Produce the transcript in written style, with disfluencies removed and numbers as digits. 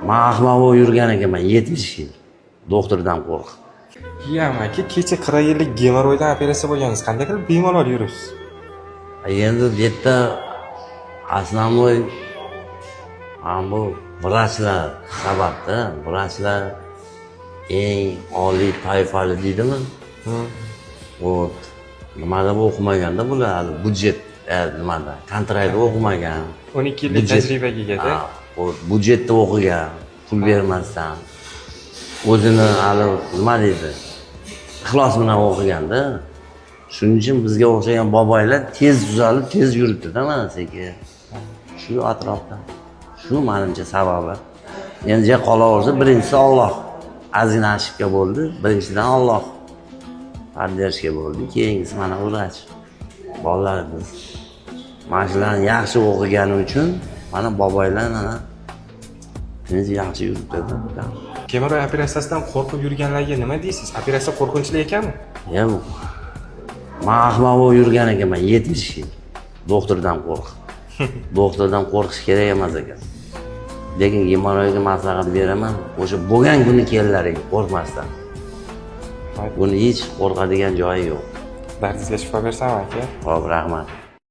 Man ahmoq bo'lib yurgan ekanman 70 yil doktordan qo'rqib. Ya aka, kecha 40 yillik gemorroydan operatsiya bo'lgansiz. Qanday qilib bemalol yuribsiz? Endi bu yerda основной mana bu vrachlar sababda. Vrachlar eng oliy toifali deydimi, вот, nimada o'qimaganda bular, hali budjet, nimada, kontraktda o'qimagan. 12 yillik tajribaga ega-da. Ha, вот, budjetda o'qigan, pul bermasdan, o'zini hali, nima deydi, ixlos bilan o'qiganda. Shuning uchun bizga o'xshagan boboylar tez tuzalib, tez yuribdida mana sekin shu atrofda. Shu manimcha sababi. Endi ja qolaversa, birinchisi Olloh, ozgina ошибка bo'ldi. Birinchidan Olloh поддержка bo'ldi, keyingisi mana vrach bolalarimiz, mana shularni yaxshi o'qigani uchun mana boboylar mana tinch, yaxshi yuribdida. Gemorroy operatsiyasidan qo'rqib yurganlarga nima deysiz? Operatsiya qo'rqinchli ekanmi? Yo'q, man ahmoq bo'lib yurgan ekanman 70 yil doktordan qo'rqib. Doktordan qo'rqish kerak emas ekan. Lekin gemorroyga maslahat beraman, o'sha bo'lgan kuni kellaring qo'rqmasdan. Buni hech qo'rqadigan joyi yo'q. Dardingizga shifo bersin, aka. Ho'p, rahmat.